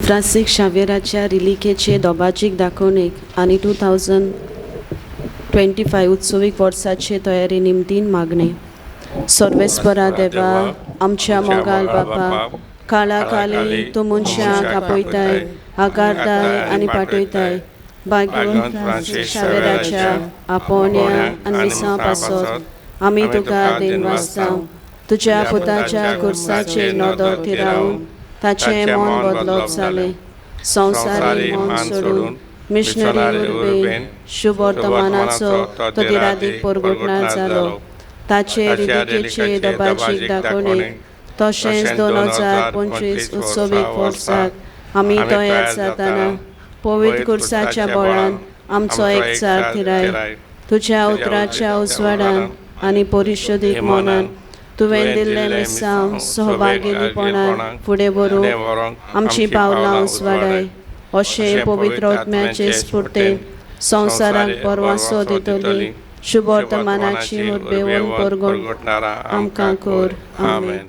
Francis शाव्येराच्या रिलिकेचे दोबाजीक दाखोवणेक आनी 2025 उत्सवीक वर्साचे तयारी निमतीन मागणें. सर्वेस्परा देवा, आमच्या मोगाल बापा, काळा काली तूं मनशाक आपयताय, आकारताय आनी पाठयताय. भाग्यवंत फ्रांसीस शाव्येराच्या आपोवण्या आनी मिसां पासत आमी तुका दिनवासता. तुज्या पुताच्या कुर्साचेर नदर थिरावन ताचें मन बदलप जालें. संवसारी मन सोडून मिशनरी उर्बेन शुभवर्तमानाचो तो दिरादीक परगटणार जालो. ताचे रिलिकेचे दबाजीक दाखोवणेक तशेंच 2025 उत्सवीक वर्साक आमी तयार जातना पवित्र कुर्साच्या बळान आमचो एकचार थिराय. तुज्या उतराच्या उजवाडान आनी परिशोदीक मनान तुवें दिल्लें मिसांव सहभागीपणान फुडें व्हरूंक आमचीं पावलां उजवाडाय. अशें पवित्र आत्म्याचे स्फुर्तेन संवसाराक परवासो दितली शुभवर्तमानाची उर्बेवन परगटणारा आमकां कर. आमेन.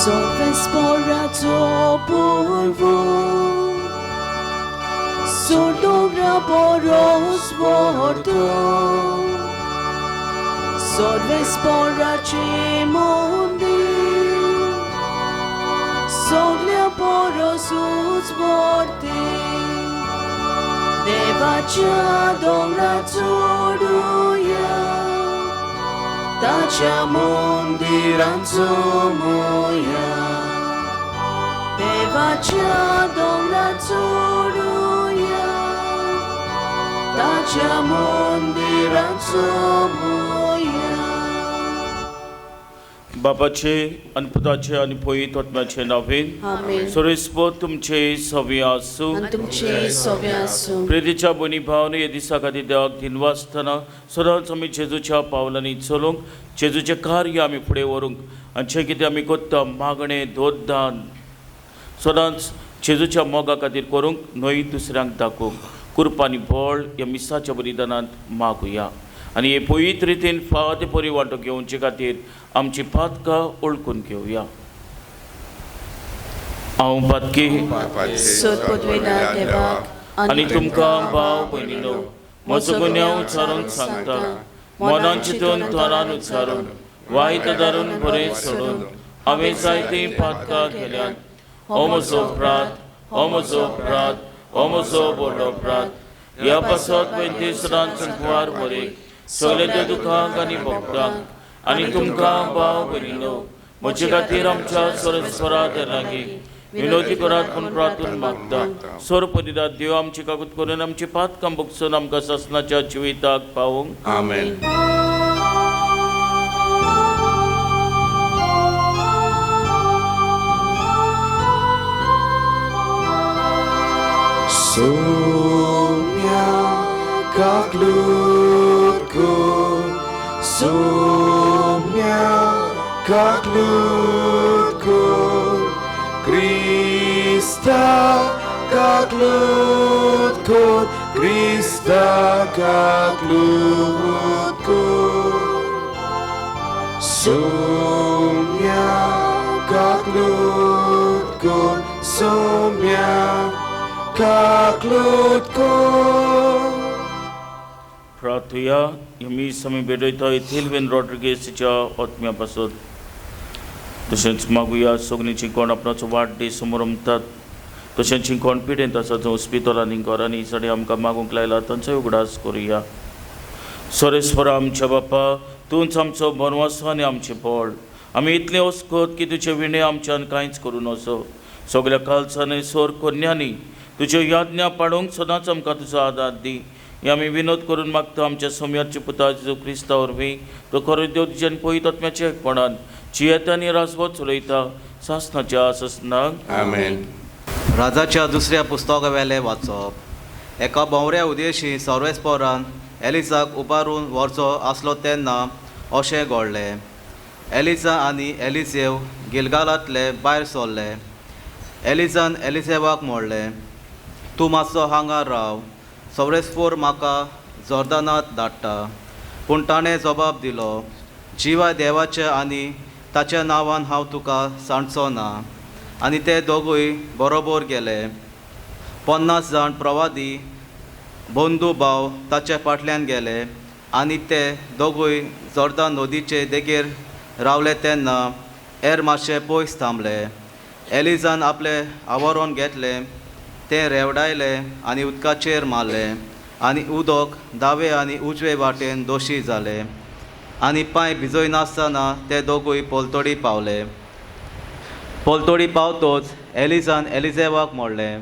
Solves polvo, Sordogra poros vorto, Solves porace mondi, Soglia poros uzvorte, Devacia dongra zoruia, Tacia mundiran moya, देवाच्या दोंगरा चडुया, ताच्या मंदिरान सोमोया. बापाचे आनी पुताचे आनी पवित्र आत्म्याचे नांवान. आमेन. सर्वेस्पर तुमचे सवे आसूं. आनी तुमचे सोबे आसूं. प्रेरीच्या भयणी भावांनो, हे दिसा खातीर देवाक दिनवासतना सदांच आमी जेजूच्या पावलांनी चलूंक, जेजूचें कार्य आमी फुडें व्हरूंक आनी जें कितें आमी करता मागणें दोद्दान सदांच जेजूच्या मोगा खातीर करूंक न्हय दुसऱ्यांक दाखोवंक कृपा आनी बळ ह्या मिसाच्या बलिदानांत मागुया आनी हे पवित्र रितीन फावो ते परी वांटो घेवचे खातीर आमची पातकां वळखून घेवया. हांव पातकी सोदपुदविना देवाक आनी तुमकां भाव भयणीनो म्हजो गुन्यांव उच्चारून सांगता. मनान चिंतून, थोरान उच्चारून, वायट धरून, बरें सोडून हांवें जायतीं पातकां केल्यात. हो म्हजो अपराध, हो म्हजो अपराध, हो म्हजो व्हडलो अपराध. ह्या पासत पयलीं सदांच संकवार बरे सगळे त्या दुखांक आनी भोगतांक आनी तुमकां भाव भयणीनो म्हजे खातीर आमच्या सरस्वरा लागीं विनोदी करात म्हूण प्रार्थून मागता. सोर पदिदात देव आमची कागद करून आमची पातकां भोगसून आमकां सासनाच्या जिविताक पावोवंक. आमेन. Soumya kaklutku, Soumya kaklutku, Krista kaklutku, Krista kaklutku. Soumya kaklutku, Soumya kaklutku. प्रार्थुया. मीस आमी भेटयता थिलवेन रॉड्रिगेसीच्या आत्म्या पासत. तशेंच मागुया सगळीं कोण आपणाचो वाडदीस समरमतात, तशेंच कोण पिडेंत आसा, जो हॉस्पिटलांनी घरांनी सगळें आमकां मागूंक लायला तांचोय उगडास करुया. सोरेस्वरा आमच्या बापा, तूंच आमचो बनवासो आनी आमचें बळ. आमी इतलें अस्कत की तुजे विणे आमच्यान कांयच करूं नजो. सगळ्या कालसांनी सोर कोन्यांनी तुज्यो याज्ञा पाडूंक सदांच आमकां तुजो आदार दी. हे आमी विनोद करून मागता आमच्या सोम्याचे पुता जेजू क्रिस्ता वरवीं, तो खरो देव तुज्यान पवित्र आत्म्याच्या एकपणान जियेता आनी राजवत चलयता सासनाच्या सासनाक. आमेन. राजाच्या दुसऱ्या पुस्तकावेलें वाचप. एका भोंवऱ्या उदेशी सर्वेस्परान एलिजाक उबारून व्हरचो आसलो तेन्ना अशें घडलें. एलिजा आनी एलिजेव गिलगालांतले भायर सरले. एलिजान एलिजेवाक म्हणलें, तूं मातसो हांगा राव, सर्वेस्पर म्हाका जोर्दानांत धाडटा. पूण ताणें जबाब दिलो, जिवा देवाचे आनी ताच्या नांवान हांव तुका सांडचो ना. आनी ते दोगूय बरोबर गेले. 50 जाण प्रवादी बंधू भाव ताचे फाटल्यान गेले आनी ते दोगूय जोर्दान नदीचे देगेर रावले तेन्ना हेर मातशे पयस थांबले. एलिजान आपलें आवरण घेतलें, तें रेवडायलें आनी उदकाचेर मारलें आनी उदक दावे आनी उजवे वाटेन दोशी जालें आनी पांय भिजयनासतना ते दोगूय पलतडी पावले. पलतडी पावतोच एलिजान एलिजेवाक म्हणलें,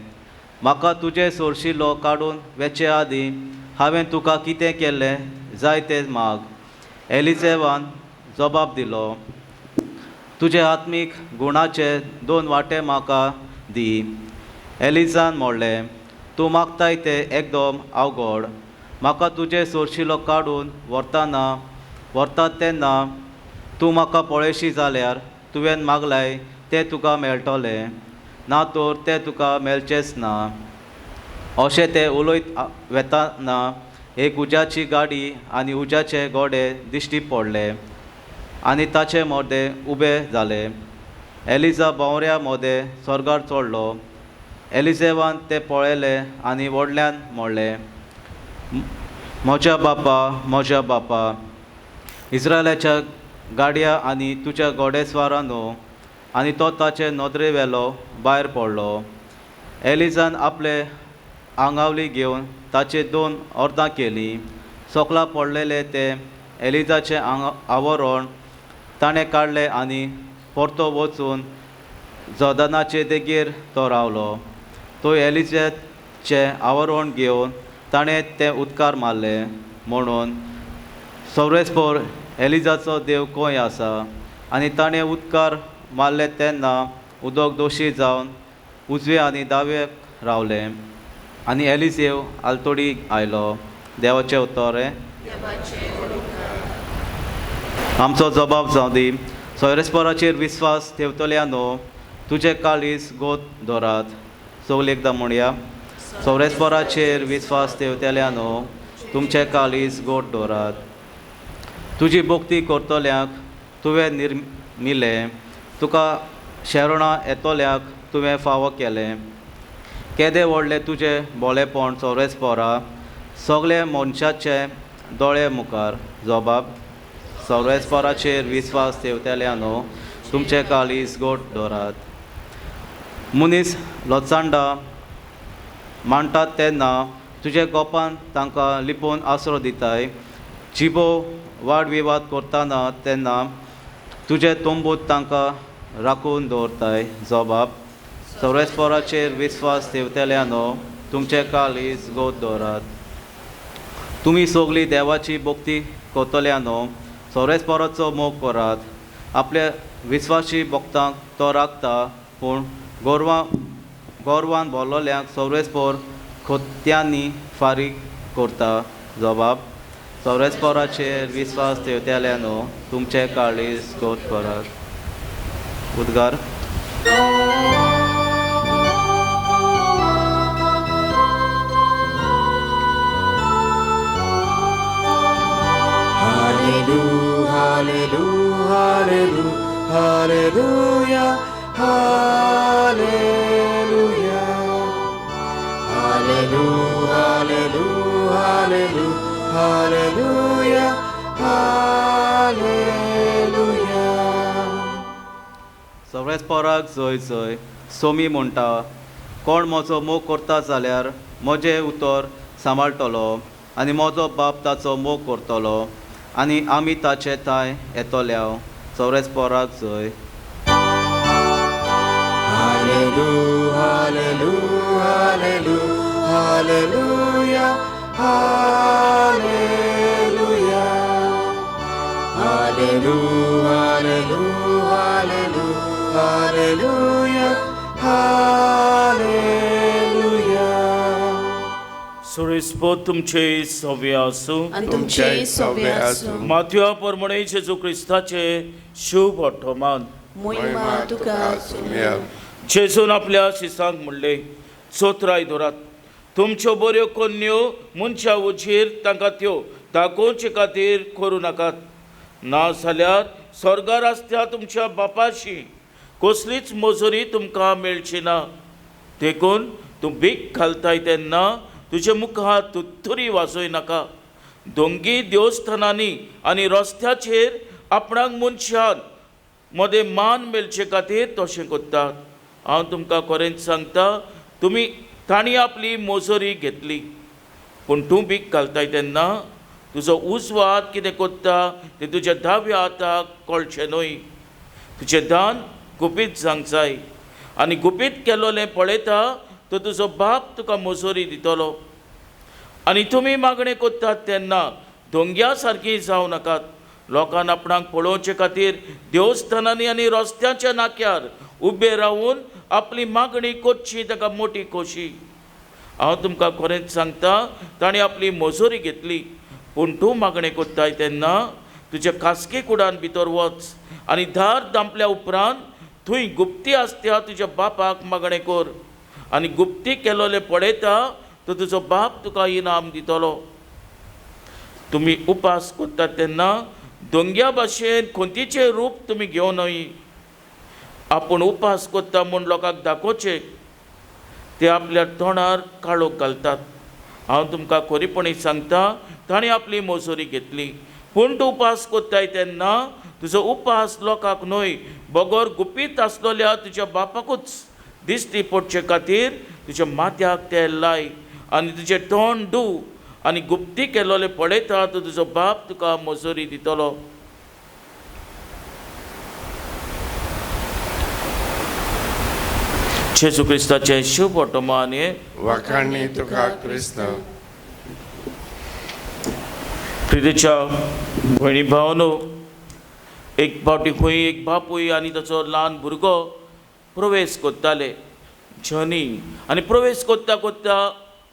म्हाका तुजें सोरशिलो काडून वेचे आदीं हांवें तुका कितें केल्लें जाय तें माग. एलिजेवान जबाब दिलो, तुजे आत्मीक गुणाचे 2 वांटे म्हाका दी. एलिजान म्हणलें, तूं मागताय तें एकदम अवघड. म्हाका तुजें सोरशिलो काडून व्हरता तेन्ना तूं म्हाका पळयशी जाल्यार तुवें मागलाय तें तुका मेळटलें, ना तर तें तुका मेळचेंच ना. अशें तें उलयत वेतना एक उज्याची गाडी आनी उज्याचे घोडे दिश्टी पडले आनी ताचे मदें उबे जाले. एलिजा भोंवऱ्या मदें स्वर्गार चडलो. एलिजेवान तें पळयलें आनी व्हडल्यान म्हणलें, म्हज्या बापा, म्हज्या बापा, इस्रायलाच्या गाडया आनी तुज्या घोडेस्वारांनो. आनी तो ताचे नदरे वेलो भायर पडलो. एलिजान आपले आंगावली घेवन ताचे 2 अर्दां केलीं. सोकला पडलेलें तें एलिजाचें आवरण ताणें काडलें आनी परतो वचून जोर्दानाचे देगेर तो रावलो. तो एलिजाचें आवरण घेवन ताणें तें उदकार मारलें म्हणून सर्वेस्पर एलिजाचो देव खंय आसा. आनी ताणें उदकार मारलें तेन्ना उदक दोशी जावन उजवे आनी दावे रावलें आनी एलिजेव आलतोडी आयलो. देवाचें उतर हें आमचो जबाब जावं दी. सोयरेस्पराचेर विस्वास ठेवतल्या न्हू, तुजें काळीज गोत दवरात. सगळीं एकदां म्हणया, सोयरेस्पराचेर विस्वास ठेवतल्या न्हू, तुमचें काळीज गोट दवरात. तुजी भक्ती करतल्यांक तुवें निर्मिलें, तुका शरणां येतल्याक तुवें फावो केलें. केदें व्हडलें तुजें भोलेपण सोयरेस्परा, सगळे मनशाचे दोळे मुखार. जबाब, सोयरेस्पराचेर विस्वास ठेवतल्या न्हू, तुमचें काळीज गोट दवरात. मनीस लोचांडा मांडटात तेन्ना तुजे गोपान तांकां लिपोवन आसरो दिताय. जिबो वादविवाद करतना तेन्ना तुजे तंबूत तांकां राखून दवरताय. जबाब, सोयरेस्पराचेर विस्वास ठेवतल्या न्हू, तुमचें काळीज गोत दवरात. तुमी सगळीं देवाची भक्ती करतल्या न्हू, सोयरेस्पराचो मोग करात. आपल्या विस्वासी भक्तांक तो राखता, पूण गोरवान भरलेल्यांक सोयरेस्पर खोत्यांनी फारीक करता. जबाब, सोयरेस्पराचेर विस्वास ठेवतल्या न्हू, तुमचें काळीज गोत करात. उद्गार. Hallelujah, hallelujah, hallelujah, hallelujah, hallelujah, hallelujah. सोयरेस्पराक जय जय. सोमी म्हणटा, कोण म्हजो मोग करता जाल्यार म्हजें उतर सांबाळटलो आनी म्हजो बाप ताचो मोग करतलो आनी आमी ताचे थांय येतल्या. सोयरेस्पराक जय. Hallelujah, hallelujah, hallelujah, hallelujah, hallelujah, hallelujah, hallelujah, hallelujah. सोयरेस्पर तुमचे सवे आसूं. आनी तुमचेय सवे आसूं. माथ्या प्रमाणे जेजू क्रिस्ताचे शुभ वर्तमान. मोहिमा तुका सुम्या. जेजून आपल्या शिसांक म्हणलें, चोत्राय दवरात, तुमच्यो बऱ्यो कोन्न्यो मनशा उचेर तांकां त्यो दाखोवचे खातीर करूं नाकात, ना जाल्यार स्वर्गार आसत्या तुमच्या बापाशी कसलीच मजुरी तुमकां मेळची ना. देखून तूं भीक घालताय तेन्ना तुजे मुखार तुत्तुरी वाजोय नाका. दोंगी देवस्थानांनी आनी रस्त्याचेर आपणाक मनशान मदें मान मेळचे खातीर तशें करतात. हांव तुमकां खरेंच सांगता, तुमी तांणी आपली मजुरी घेतली. पूण तूं भीक घालताय तेन्ना तुजो उजवो हात कितें करता तें तुज्या दाव्या हाताक कळचें न्हय. तुजें दान गुपीत जावंक जाय आनी गुपीत केलोलें पळयता तो तुजो बाप तुका मजुरी दितलो. आनी तुमी मागणें करतात तेन्ना दोंग्या सारकी जावं नाकात. लोकांक आपणाक पळोवचे खातीर देवस्थानांनी आनी रस्त्याच्या नाक्यार उबे रावून आपली मागणी करची ताका मोटी खोशी. हांव तुमकां खरेंच सांगता, तांणी आपली मजुरी घेतली. पूण तूं मागणें करताय तेन्ना तुज्या खासगी कुडान भितर वच आनी दार दांपल्या उपरांत थंय गुप्ती आसत्या तुज्या बापाक मागणें कर आनी गुप्ती केलोलें पळयता तो तुजो बाप तुका इनाम दितलो. तुमी उपास करतात तेन्ना दोंग्या भाशेन खंतीचें रूप तुमी घेवन न्हय. आपूण उपास करता म्हूण लोकांक दाखोवचें ते आपल्या तोंडार काळोख घालतात. हांव तुमकां खरेपणी सांगता, तांणी आपली मजुरी घेतली. पूण तूं उपास करताय तेन्ना तुजो उपास लोकांक न्हय बगर गुपीत आसलोल्या तुज्या बापाकूच दिश्टी पडचे खातीर तुज्या माथ्याक तेल लाय आनी तुजें तोंड धू आनी गुप्ती केलोलें पळयता तो तुजो बाप तुका मजुरी दितलो. जेजू क्रिस्ताचें शुभ वर्तमान. वाखाणी तुका क्रिस्त. प्रितीच्या भयणी भावनो, एक फावटी खंय एक बापूय आनी ताचो ल्हान भुरगो प्रवेश करताले जनी आनी प्रवेश करता करता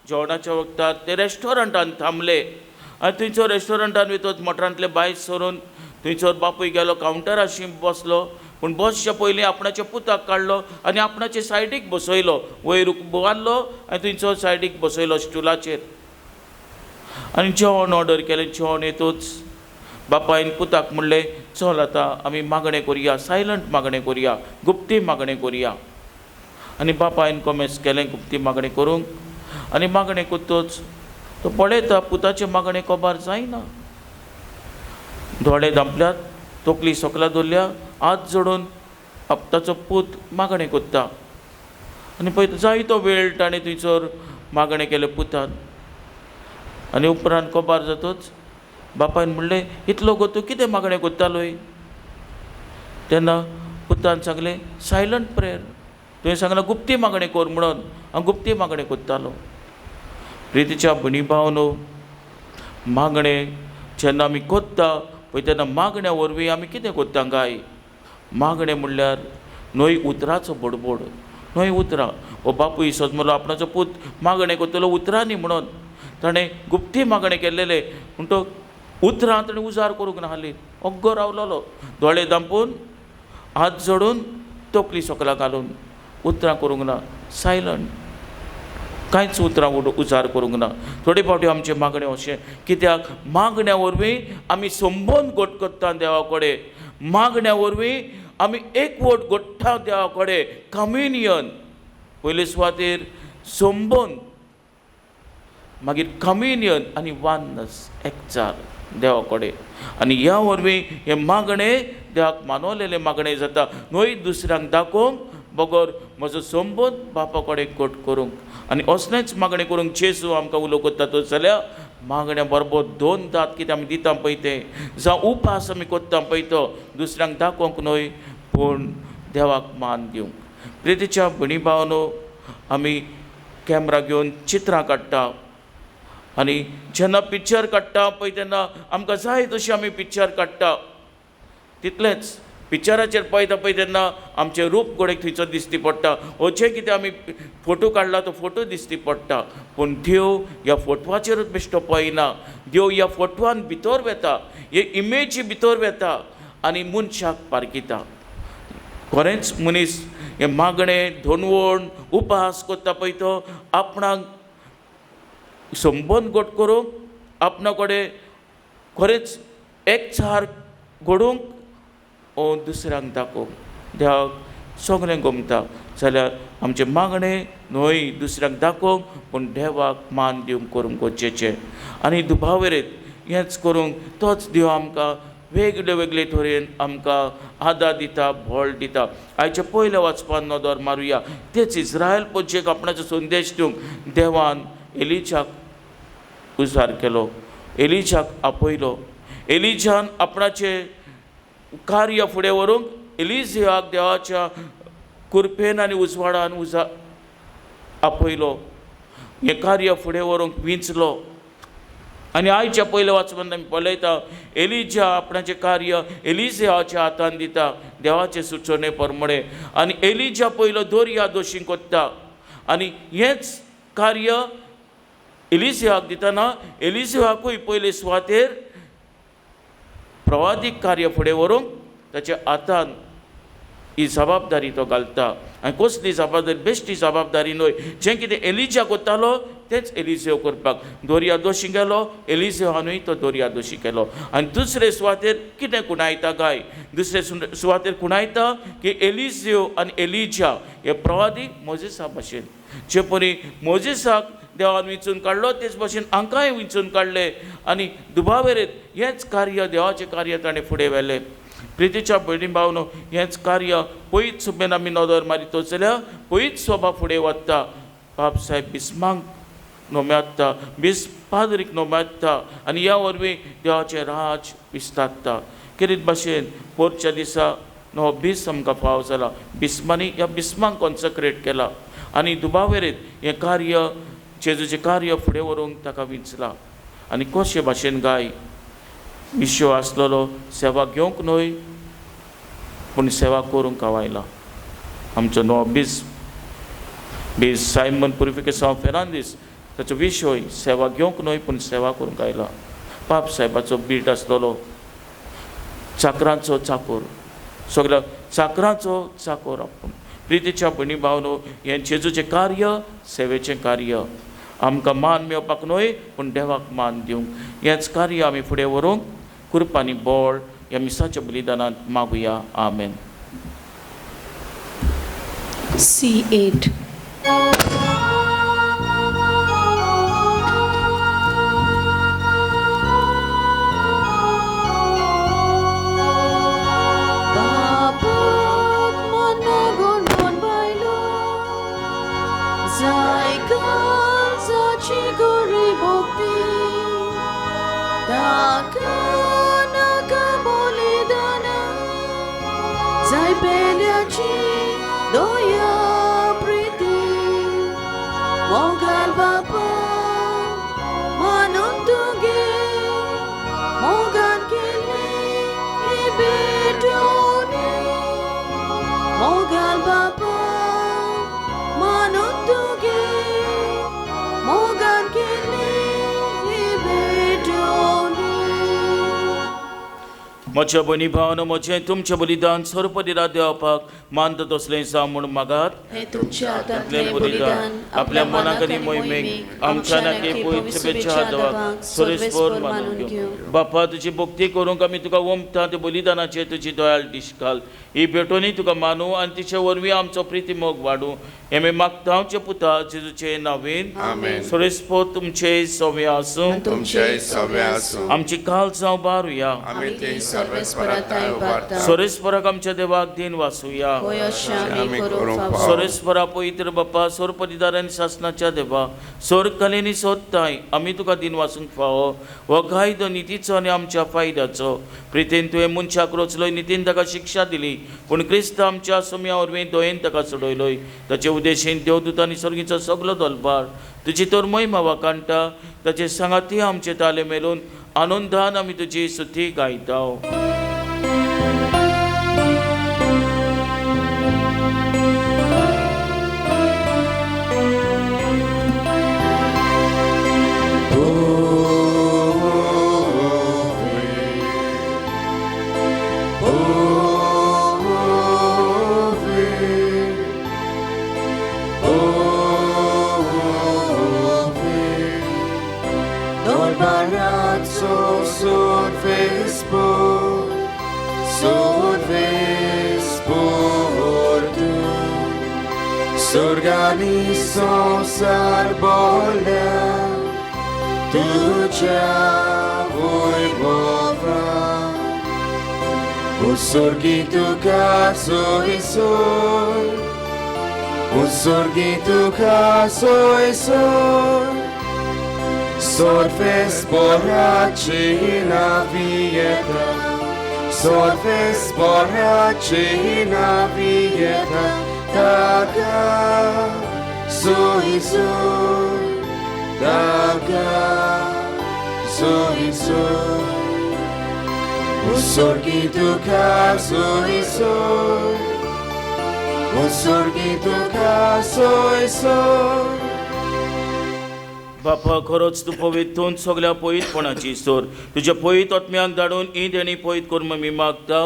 जेवणाच्या वखदार ते रेस्टॉरंटान थांबले आनी थंयसर रेस्टॉरंटान वयतच मोटरांतले भायर सरून थंयसर बापूय गेलो कावंटराशी बसलो. पूण बसच्या पयलीं आपणाच्या पुताक काडलो आनी आपणाचे सायडीक बसयलो, वयर उबारलो आनी थंयसर सायडीक बसयलो स्टुलाचेर आनी जेवण ऑर्डर केलें. जेवण येतूच बापायन पुताक म्हणलें, चल आतां आमी मागणें करुया, सायलंट मागणें करुया, गुप्ती मागणें करुया. आनी बापायन कोमेस केलें गुप्ती मागणें करूंक आनी मागणें करतच तो पळयता पुताचें मागणें कोबार जायना. दोळे धांपल्यात, तकली सकला दवरल्या, हात जोडून ताचो पूत मागणें करता आनी पळयता जायतो वेळ ताणें थंयसर मागणें केलें पुतान. आनी उपरांत कोबार जातच बापायन म्हणलें, इतलो गो तूं कितें मागणें करतालोय? तेन्ना पुतान सांगलें, सायलंट प्रेयर, तुवें सांगलां गुप्ती मागणें कर म्हणून हांव गुप्ती मागणें करतालो. प्रितीच्या भयणी भावनो, मागणें जेन्ना आमी करता पळय तेन्ना मागण्या वरवीं आमी कितें करता काय? मागणें म्हणल्यार न्हय उतराचो बडबड, न्हय उतरां. हो बापूय सजमलो आपणाचो पूत मागणें करतलो उतरांनी म्हणून ताणें गुप्ती मागणें केल्लेलें. पूण तो उतरां ताणें उजार करूंक नासली, ओग्गो रावलोलो, दोळे धांपून हात जोडून तकली सकला घालून उतरां करूंक ना, सायलंट, कांयच उतरां उजार करूंक ना. थोडे फावटी आमचें मागणें अशें, कित्याक मागण्या वरवीं आमी संबंद घट करता देवा कडेन, मागण्या वरवीं आमी एकवट घडटा देवा कडेन, कम्युनियन. पयले सुवातेर संबंद, मागीर कम्युनियन आनी वानस, एकचार देवा कडेन. आनी ह्या वरवीं हें मागणें देवाक मानवलेलें मागणें जाता, न्हय दुसऱ्यांक दाखोवंक बगर म्हजो संबंद बापा कडेन घट करूंक. आनी असलेंच मागणें करूंक जेजू आमकां उलो करता तो जाल्यार मागण्या बरोबर दोन दात कितें आमी दिता पळय तें, जावं उपास आमी करता पळय तो दुसऱ्यांक दाखोवंक न्हय पूण देवाक मान दिवंक. प्रितीच्या भयणी भावनो, आमी कॅमरा घेवन चित्रां काडटा आनी जेन्ना पिक्चर काडटा पळय तेन्ना आमकां जाय तशी आमी पिक्चर काडटा. तितलेंच पिक्चराचेर पळयता पळय तेन्ना आमचें रूप घोडेक थंयसर दिश्टी पडटा, हो जें कितें आमी फोटो काडला तो फोटो दिश्टी पडटा. पूण देव ह्या फोटवाचेरूच बेश्टो पळयना, देव ह्या फोटवान भितर वेता, हे इमेजी भितर वेता आनी मनशाक पारखिता. खरेंच मनीस हें मागणें धोणवण उपास करता पळय तो आपणाक संबंद घट करूंक, आपणा कडेन खरेंच एकचार घडोवंक ओ दुसऱ्यांक दाखोवंक देवाक सगळें गमता. जाल्यार आमचें मागणें न्हय दुसऱ्यांक दाखोवंक पूण देवाक मान दिवंक करूंक गरजेचें. आनी दुबावेरेत हेंच करूंक तोच देव आमकां वेगळे वेगळे तरेन आमकां आदार दिता, बळ दिता. आयच्या पयल्या वाचपान नदर मारुया. तेच इस्रायल पोचयेक आपणाचो संदेश दिवंक देवान एलिजाक उजार केलो, एलिजाक आपयलो. एलिजान आपणाचें कार्य फुडें व्हरूंक एलिजियाक देवाच्या कृपेन आनी उजवाडान उजा आपयलो, हें कार्य फुडें व्हरूंक विंचलो. आनी आयच्या पयल्या वाचपान आमी पळयता एलिजा आपणाचें कार्य एलिजियाच्या हातान दिता देवाचे सुचोवणे प्रमाणे. आनी एलिजा पयलो दर्या दोशी कोत्ता आनी हेंच कार्य एलिजियाक दितना एलिजियाकूय पयले सुवातेर प्रवादीक कार्य फुडें व्हरूंक ताच्या हातान ही जबाबदारी तो घालता. आनी कसली जबाबदारी? बेश्टी जबाबदारी न्हय. जें कितें एलिजा करतालो तेंच एलिजेव करपाक दर्या दोशी गेलो, एलिजेवानूय तो दर्या दोशी केलो. आनी दुसरे सुवातेर कितें खुणायता काय? दुसरे सुवातेर खुणायता की एलिजेव आनी एलिजा हे प्रवादी मोजेसा भाशेन, जे परी मोजेसाक देवान विंचून काडलो तेच भाशेन हांकांय विंचून काडले. आनी दुबावेरेत हेंच कार्य देवाचें कार्य ताणें फुडें व्हेलें. प्रितीच्या भयणी भावनो, हेंच कार्य पयच सुबेन आमी नदर मारीत जाल्यार पयच सोबा फुडें वता. बाब साहेब बिस्मांक नोम्यात्ता, बीस पाद्रीक नोम्यात्ता आनी ह्या वरवीं देवाचें राज विस्तारता. कितें भाशेन पोरच्या दिसा नवो बीस आमकां फाव जाला. बिस्मांनी ह्या बिस्मांक कॉन्सक्रेट केला आनी दुबावेरेत हें कार्य जेजूचें कार्य फुडें व्हरूंक ताका विंचला. आनी कशे भाशेन गाय विश्व आसलेलो सेवा घेवंक न्हय पूण सेवा करूंक हांव आयला. आमचो नवो बीस बीस सायमन पुरिफिकेसांव फेर्नांदीस ताचो विशय सेवा घेवंक न्हय पूण सेवा करूंक आयला. पाप साहेबाचो बीट आसलेलो चाकरांचो चाकोर, सगळ्या चाकरांचो चाकोर आपूण. प्रितीच्या भयणी भावनो, हें जेजूचें कार्य सेवेचें कार्य आमकां मान मेळपाक न्हय पूण देवाक मान दिवंक हेंच कार्य आमी फुडें व्हरूंक कृपा आनी बळ ह्या मिसाच्या बलिदानांत मागुया. आमेन. C8. बापाक मनागोन बायलो जाय काळजाची गोरी भक्ती ताका नाका बलिदाना जाय पेल्याची दया प्रिती मोगाल बापा मानून तुगे मोगान केल्ली ही भेटवणी मोगाल बापा मानून तुगे मोगान केल्ली ही भेटवणी. म्हज्या भयणी भावानो, म्हजें तुमचें बलिदान सर्वपदिरा देवपाक मानता तसलें जावं म्हूण मागात. हे तुमच्या हातांतलें आपलें बलिदान आपल्या मनाक आनी मोहिमेक आमच्या नाके पवित्र शुभेच्छा देवाक सर्वेस्पर मानून घेवं. बापा, तुजी भक्ती करूंक आमी तुका ओंपता ते बलिदानाचेर तुजी दयाळ दिश्ट घाल. ही भेटवणी तुका मानू आनी तिचे वरवीं आमचो प्रिती मोग वाडूं हें आमी मागता आमच्या पुता जेजूचे नांवेन. आमेन. सर्वेस्पर तुमचे सवे आसूं. तुमचेय सवे आसूं. आमची काल जावं बारुया. आमी ती सर्वेस्पराताय उबारता. सर्वेस्पराक आमच्या देवाक दिन वासुया. होय अशें आमी आमी करूंक करूंक फावो. फावो. सर्वेस्परा पवित्र बाप्पा, सोरपदिदार आनी सासनाच्या देवा, सोरकलेनी सोदताय आमी तुका दिन वासूंक फावो. हो कायदो नितीचो आनी आमच्या फायद्याचो. प्रितीन तुवें मनशाक रोचलोय, नितीन ताका शिक्षा दिली, पूण क्रिस्त आमच्या सुम्या वरवीं दोयेन ताका सोडयलोय. ताचे उद्देशीन देवदूत आनी सर्गीचो सगलो दलबार तुजी तर महिमा वाखाणटा. ताचे सांगाती आमचे ताले मेलून आनंदान आमी तुजी स्तुती गायता. por Sorves por tu Sorgani संसार बोल्या तुझ्या वैभवा Usorgi तुका सोय Usorgi तुका सोय Sorves borracina vieta Sorves borracina vieta Taka soy Taka soy Usorgi तुका सोय Usorgi तुका सोय बापा खरोच तूं पवित्र सगल्या पवित्रपणाची सोर तुज्या पवित्र आत्म्याक धाडून ही देणी पवित्र करून आमी मागता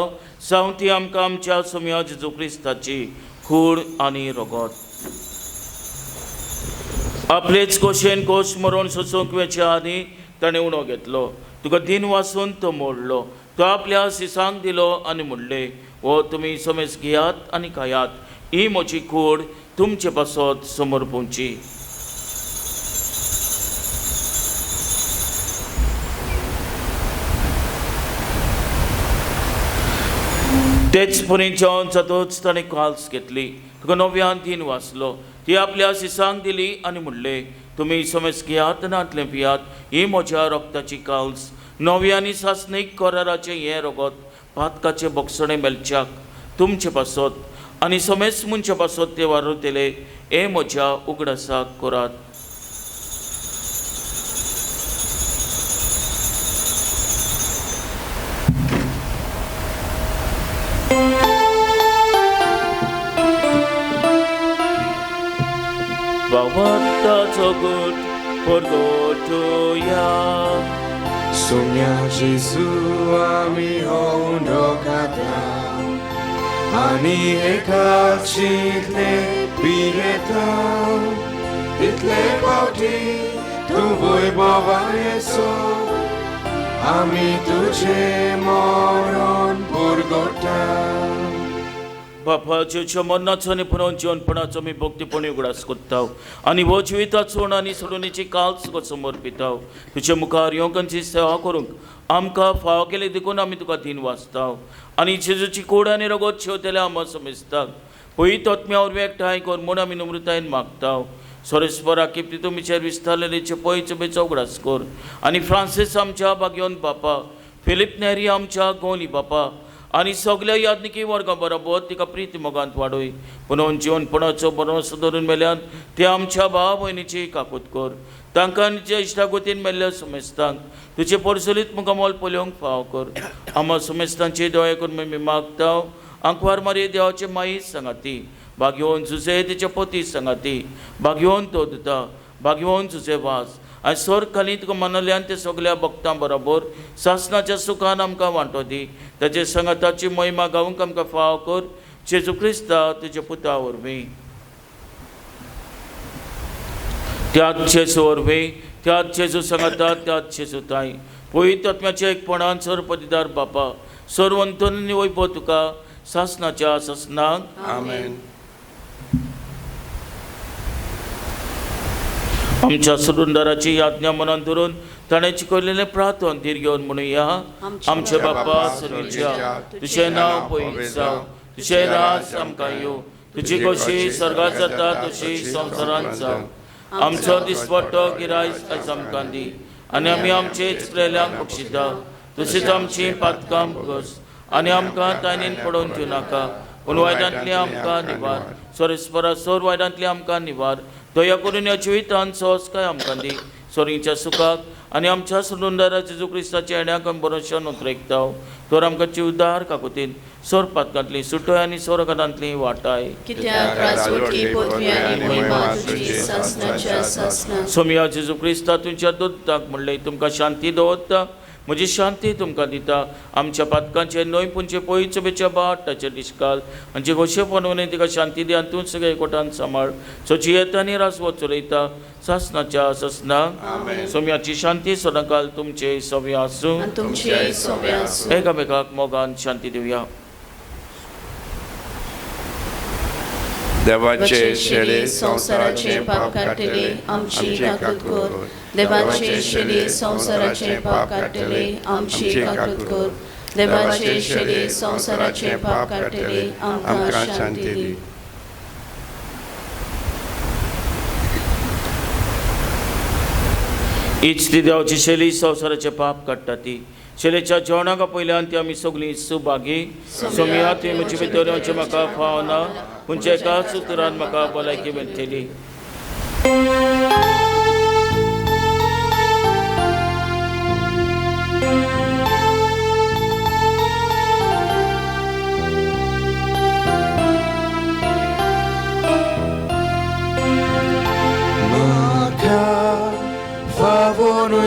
सावन ती आमकां आमच्या सोम्या जेजू क्रिस्ताची कूड आनी रगत आपलेच कोशेन कोश मरण सोसूंक वेच्या आदी ताणें उणो घेतलो तुका दिन वासून तो मोडलो तो आपल्या सिसांक दिलो आनी म्हणलें हो तुमी समेज घेयात आनी खायात ही म्हजी कूड तुमचे पासत समर्पूंची. तेच परी जेवण जातच ताणें काल्स घेतली तुका नव्यान दिन वाचलो ती आपल्या सिसांक दिली आनी म्हणलें तुमी समेज घेयात आनी हातलें पियात ही म्हज्या रक्ताची काल्स नवी आनी सासणीक कराराचें हें रगत पातकाचें बोगसणें मेळच्याक तुमचे पासत आनी समेज मनशा पासत तें वारुतले हें म्हज्या उगडासाक करात. भावार्थाचो गूट परगटुया. Sonia Gesù आमी उंडो खाता आनी एकाचितले पियेता तितले फावटी तूं वैभवा येसो आमी तुजें मरण पुरगोटा. बापा जेच्या मरणाचो आनी पुनर्जीवनपणाचो आमी भक्तीपणी उगडास करता आनी हो जिविताचो आनी सोडोवणेची काल्स तुका समर्पिता. तुजे मुखार योगांची सेवा करूंक आमकां फावो केली देखून आमी तुका दिन वाचता आनी जेजूची कूड आनी रगत शेवतले आमकां समजता पयत आत्म्या वरवीं एकठांय कर म्हूण आमी नम्रतायेन मागता. सोरेस्परा किप्ती तुमचेर विस्तारलेलेचे पयच बेचो उगडास कर आनी फ्रांसीस आमच्या भाग्योन बापा, फिलीप नेरी आमच्या गोली बापा आनी सगल्या याज्ञिकी वर्गां बरोबर तिका प्रिती मोगांत वाडय. पुनोवन जिवनपणाचो बरोसो धरून मेल्यान ते आमच्या भाव भयणीची काकूत कर. तांकां आनी इश्टागोतीन मेल्ल्या सुमेस्तांक तुजे परसलीत मुखामोल पळोवंक फाव कर. आमा सुमेस्तांची दोळे करून आमी मागता. आंकवार मारी देवाचे माई सांगाती, भाग्योवन जुजे तिचे पती सांगाती, भाग्योवन तो दिता, भाग्योवन जुजे वास आनी स्वर्ग खाली तुका मनल्यान ते सगल्या भक्तां बरोबर सासणाच्या सुखान आमकां वांटो दी. ताचे संगाताची महिमा गावंक आमकां फाव कर. जेजू क्रिस्ता तुज्या पुता वरवीं, त्याच जेजू वरवीं, त्याच जेजू सांगाता, त्याच जेजू ताई पवित्र आत्म्याच्या एकपणान सर्वपदिदार बापा सर्वंतन वैभव तुका सासणाच्या सासणाक. आमेन. आमच्या सुरुंदराची याज्ञा मनान धरून ताणें शिकयलेलें प्रार्थन धीर घेवन म्हणुया. आमचे बापा सर्गीच्या, तुजें नांव पवित्र जावं, तुजें राज आमकां येवं, तुजी खोशी स्वर्गात जाता तशी संवसारांत जावं. आमचो दिसपट्टो गिरायस आयज आमकां दी आनी आमी आमचे चुकलेल्यांक बक्षिता तशीच आमची पातकां कस आनी आमकां ताणेन पडोवन दिवं नाका, पूण वायटांतली आमकां निवार. सोरेस्परा सोर वायटांतली आमकां निवार. दया करून ह्या जिवितान सहजकाय आमकां दी. सोरीच्या सुखाक आनी आमच्या सुंदरा जेजू क्रिस्ताच्या येण्याक आमी बरोवच्या नोकरेकता तर आमकां जिवदार काकुतीन सोर पातकांतली सुटय आनी सोरघातांतली वाटाय. सोमया जेजू क्रिस्ता तुमच्या दुतांक म्हणलें तुमकां शांती दवरता, म्हजी शांती तुमकां दिता. आमच्या पातकांचे न्हय पुणचे पयच बेच्या बाट ताचे डिस्काल आनी जे गोशेपण न्हय तिका शांती दी आनी तूं सगळे एकवटान सांबाळ सोची येता आनी राजवत चलयता सासनाच्या ससना. सोम्याची शांती सदांकाल तुमचे सवे आसूं. तुमचे सवे आसूं. एकामेकाक मोगान शांती दिवया. देवाचे शेळे संवसाराचे पाप काडटले आमची काकूत कर. देवाचे शेळे संवसाराचे पाप काडटले आमची काकूत कर. देवाचे शेळे संवसाराचे पाप काडटले आमकां शांती दी. हीच ती देवाची शैली संवसाराचे पाप काडटा ती शैलेच्या जेवणाक पयल्यान ती आमी सगळीं सुभागी. सोमया तुवें म्हजे भितर येवचें म्हाका फावना पूण एकाच उतरान म्हाका भलायकी मेळटली.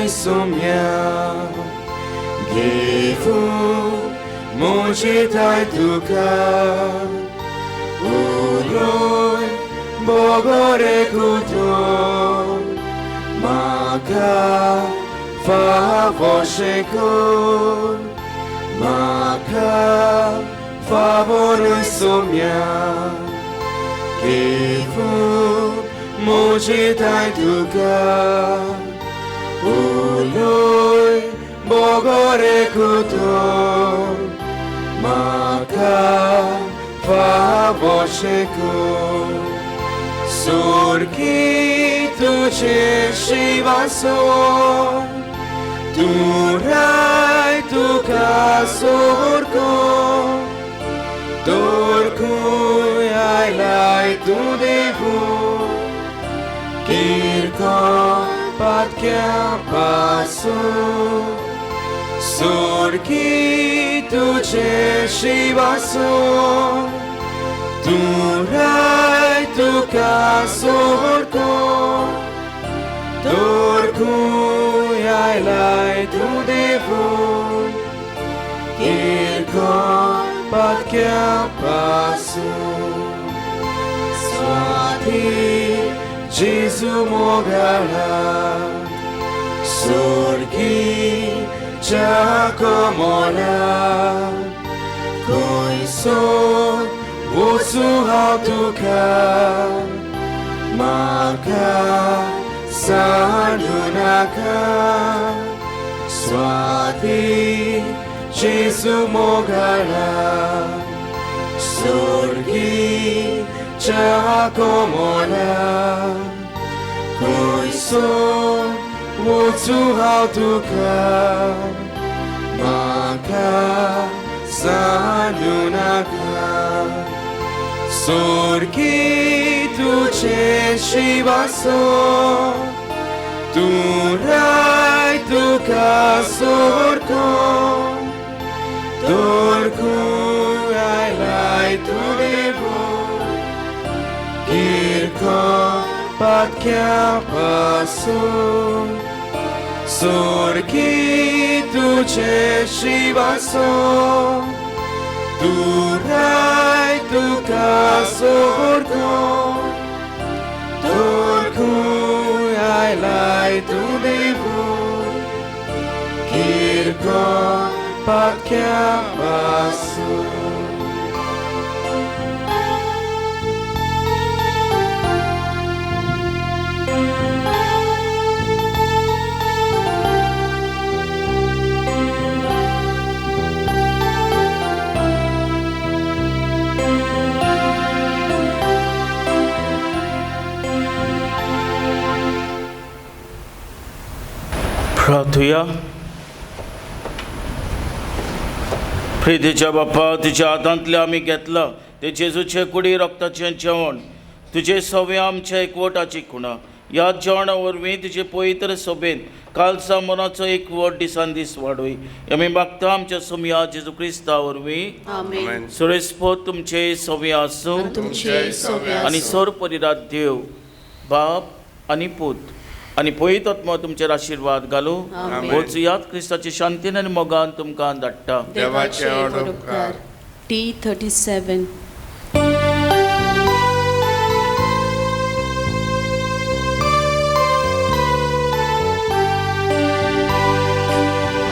Sommia Gefu Mojitai tuka Uloi Bogore kuto Maka Favosheko Maka Favore sommia Gefu Mojitai tuka Uloi bogore kuto Maka favosheko Surki tuche shivaso Turai tuka surko Torku ailai tu devu Kirko Patkia pasu Surki tuche shivaso Turai tuka surko Torku ailai tu devu Kirko patkia pasu Swati Gesù mogala Sorgi Giacomola Coiso Vosu hautuka Maka Sanunaka Swati Gesù mogala Sorgi Giacomola Coiso Vosu hautuka Maka Sanunaka Sorgi tuche shivaso Turai tuka sorko Torku ailai tu devo Kirko patkia pasu Sorgi tuche shivaso Turai tuka sorko Torku ailai tu devu Kirko patkia pasu. प्रार्थुया. प्रितीच्या बाप्पा, तुज्या हातांतलें आमी घेतलां ते जेजूचे कुडी रक्ताचें जेवण, तुजे सवे आमच्या एकवटाची खुणा. ह्या जेवणा वरवीं तुजे पवित्र सभेन कालचा मनाचो एकवट दिसान दीस वाडय. आमी मागता आमच्या सोमया जेजू क्रिस्ता वरवीं. आमेन. सुरेस्पोत तुमचे सवे आसूं तुमचे सवे आनी आसूं. सोर परिरात देव बाप आनी पूत आनी पळयत आत्मो तुमचेर आशिर्वाद घालूं. आमेन. वचयात क्रिस्ताचे शांतीन आनी मोगान तुमकां धाडटा. देवाचे उपकार. T37.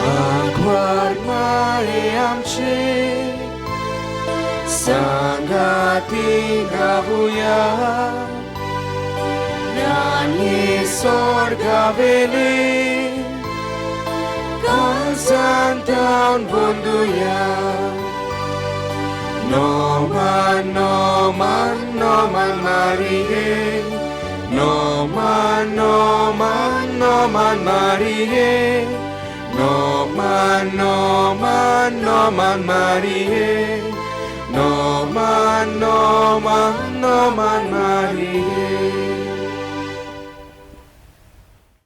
आंकवार माळे आमचे सांगाती गावुया ज्ञानी स्वर्गावेले कांसांतान बंदुया नोमान नोमान नोमान मारिये नोमान नोमान नोमान मारिये नोमान नोमान नोमान मारिये नोमान नोमान नोमान मारिये.